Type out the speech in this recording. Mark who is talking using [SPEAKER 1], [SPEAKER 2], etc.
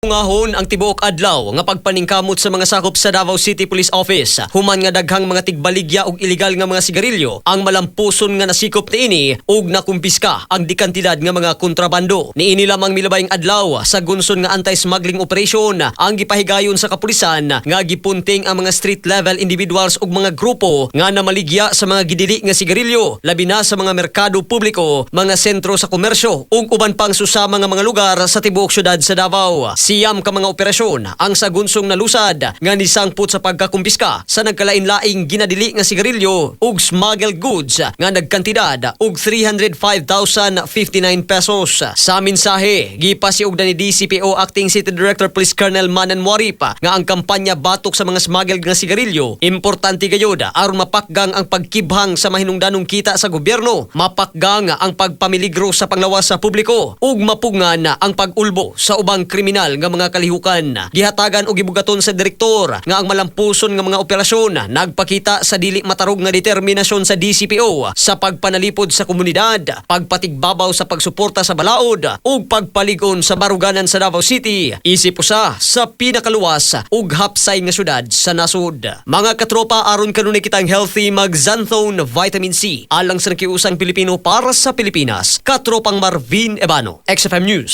[SPEAKER 1] Ngahon ang tibuok adlaw nga pagpaningkamot sa mga sakop sa Davao City Police Office human nga daghang mga tigbaligya og ilegal nga mga sigarilyo ang malampuson nga nasikop niini ug nakumpiska ang dikantidad nga mga kontrabando. Niini lamang milabayng adlaw sa gunson nga anti-smuggling operation ang gipahigayon sa kapulisan nga gipunting ang mga street level individuals ug mga grupo nga namaligya sa mga gidili nga sigarilyo, labi na sa mga merkado publiko, mga sentro sa komersyo ug uban pang susama nga mga lugar sa tibuok syudad sa Davao. 9 ka mga operasyon ang sagunsong nalusad nga nisangpot sa pagkakumpiska sa nagkalain-laing ginadili nga sigarilyo ug smuggled goods nga nagkantidad og 305,059 pesos. Sa mensahe, gipasiugda ni DCPO Acting City Director Police Colonel Manan Muarip nga ang kampanya batok sa mga smuggled nga sigarilyo importante gayud aron mapakgang ang pagkibhang sa mahinungdanong kita sa gobyerno, mapakgang ang pagpamiligro sa panglawas sa publiko ug mapugngan ang pag-ulbo sa ubang kriminal nga mga kalihukan. Gihatagan og gibugaton sa direktor nga ang malampuson nga mga operasyon nagpakita sa dili matarog nga determinasyon sa DCPO sa pagpanalipod sa komunidad, pagpatigbabaw sa pagsuporta sa balaod ug pagpalig-on sa baruganan sa Davao City isip usa sa pinakaluwas ug hapsay nga syudad sa nasod. Mga katropa, aron kanunay kitang healthy, mag Xanthone Vitamin C. Alang sa nakiusang Pilipino, para sa Pilipinas. Katropang Marvin Ebano, XFM News.